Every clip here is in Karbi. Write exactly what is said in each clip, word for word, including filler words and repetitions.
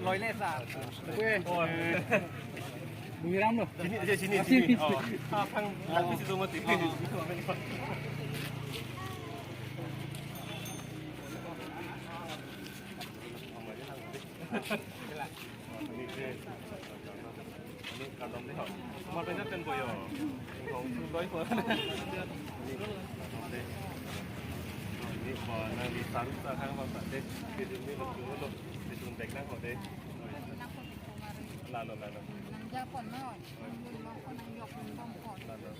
Loile sa. Bung Hiram lo. Sini, sini, sini. Oh. Apang, tapi si Zuma T V. Ini kardom dei ho. Mar penjat pen boyo. Hong su doi ho. Ini kardom dei. Ini ko nangli saru sa khang bang sa dei. Di sini lo, lo. Di sini bag nang ho dei. Lalo, lalo. Nang japon no. Nang japon, nang japon. Lalo.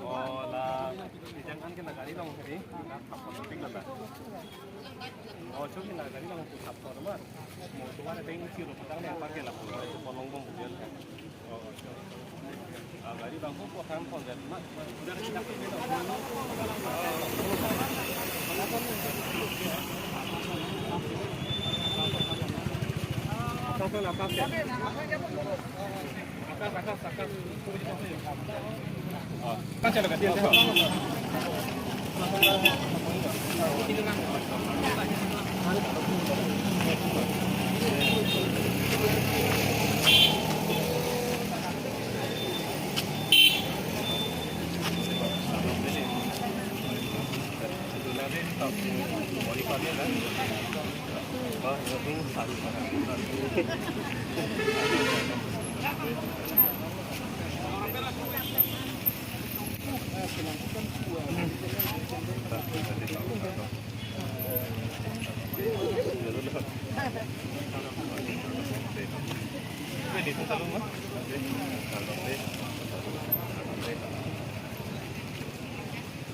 Oh, la, ijang an ke la gari long tadi. Oh, chok ke la gari long tu thap ko ma. Mo tu mana beng si ro patang le apa ke la ko long bom dia. Oh, ah, gari bang ko ko tham ko dia ma. Udah kita ke. Apa ke la apa ke?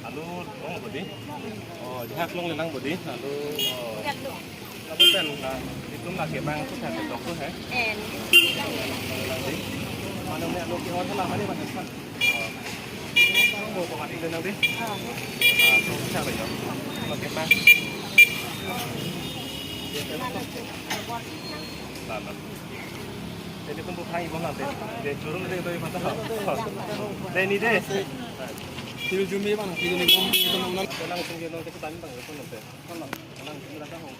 Alo, long bodi. Oh, jahak long lelang bodi. Alo, oh. Alo pen, ah, itum lagi bang tu satu toko hai. En. Mana ni alo ke orang lama ni mana? Oh. Mau tu mati dulu nanti. Ah, tu siapa ya? Lagi bang. Lama. Jadi kumpul kai bang nanti. Dia turun dia tu mata. Dia ni deh. Til jumi bang, til jumi bang, itu nang nang. Langsung dia nang kita tanya bang, itu nanti. Langsung kita tahu.